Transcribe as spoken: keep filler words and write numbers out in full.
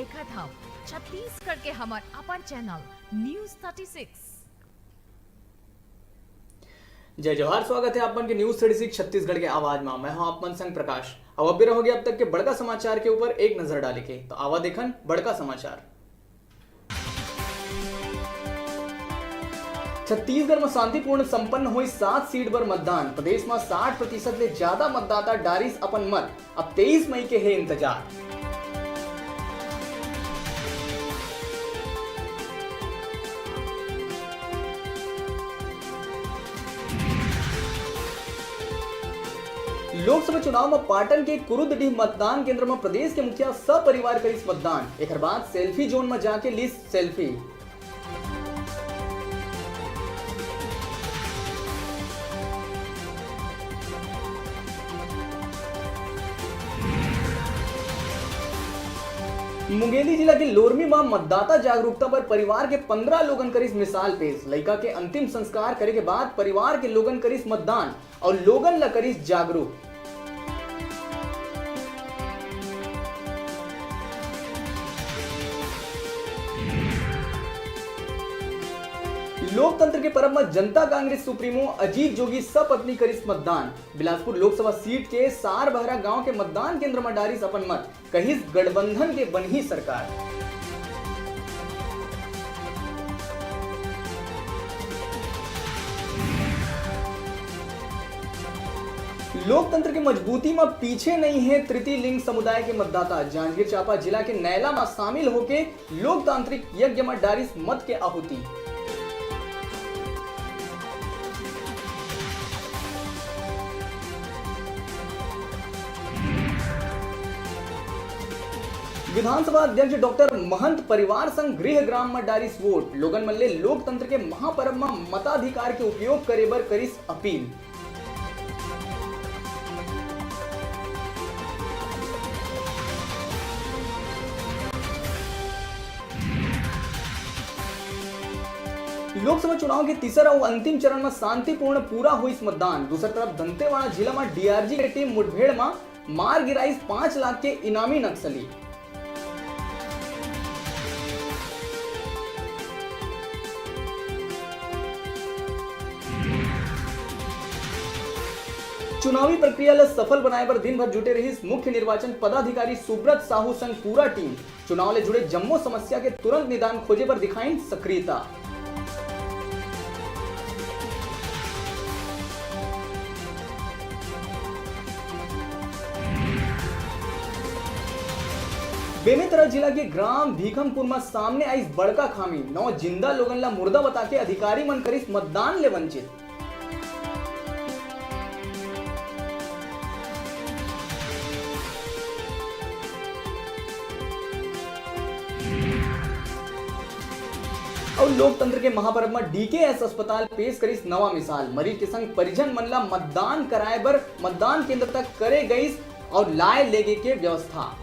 देखत हव छत्तीसगढ़ के हमर अपन चैनल न्यूज़ थर्टी सिक्स। जय जोहार, स्वागत हे आप मन के न्यूज़ थर्टी सिक्स छत्तीसगढ़ के आवाज मा। मैं हूं आप मन संग प्रकाश। अब बेरा होगे अब तक के बड़का समाचार के ऊपर एक नजर डाले के, तो आवा देखन बड़का समाचार। छत्तीसगढ़ म शांतिपूर्ण संपन्न होइस सात सीट बर मतदान। प्रदेश म साठ प्रतिशत ले ज्यादा मतदाता डारिस अपन मत। अब तेईस मई के हे इंतजार। लोकसभा चुनाव म पाटन के कुरुदडीह मतदान केंद्र म प्रदेश के मुखिया सपरिवार करिस मतदान। एखर बाद सेल्फी जोन म जाके लिस सेल्फी। मुंगेली जिला के लोरमी म मतदाता जागरूकता बर परिवार के पंद्रह लोगन करिस मिसाल पेश। लइका के अंतिम संस्कार करे के बाद परिवार के लोगन करिस मतदान अउ लोगन ल करिस जागरूक। लोकतंत्र के परब म जनता कांग्रेस सुप्रीमो अजीत जोगी सपत्नी करिस मतदान। बिलासपुर लोकसभा सीट के सारबहरा गांव के मतदान केंद्र म डारिस अपन मत, कहिस गठबंधन के बनही सरकार। लोकतंत्र के मजबूती म पीछे नइ हे तृतीय लिंग समुदाय के मतदाता। जांजगीर चांपा जिला के नैला म शामिल होके लोकतांत्रिक यज्ञ म डारिस मत के आहुति। विधानसभा अध्यक्ष डॉक्टर महंत परिवार संग गृह ग्राम म डारिस वोट। लोगन मन ले लोकतंत्र के महापर्व म मताधिकार के उपयोग करे बर करिस अपील। लोकसभा चुनाव के तीसर अउ अंतिम चरण म शांतिपूर्ण पूरा होइस मतदान। दूसर तरफ दंतेवाड़ा जिला म डीआरजी के टीम मुठभेड़ म मार गिराइस पाँच लाख के इनामी नक्सली। चुनावी प्रक्रिया ल सफल बनाए बर दिन भर जुटे रहिस मुख्य निर्वाचन पदाधिकारी सुब्रत साहू संग पूरा टीम। चुनाव ले जुड़े जम्मो समस्या के तुरंत निदान खोजे बर दिखाइन सक्रियता। बेमेतरा जिला के ग्राम भीखमपुर म सामने आइस बड़का खामी। नौ जिंदा लोगन ला मुर्दा बताके अधिकारी मन करिस मतदान ले वंचित। अउ लोकतंत्र के महापर्व म डीकेएस अस्पताल पेश करिस नवा मिसाल। मरीज के संग परिजन मन ला मतदान कराए बर मतदान केंद्र तक करे गइस अउ लाए लेगे के व्यवस्था।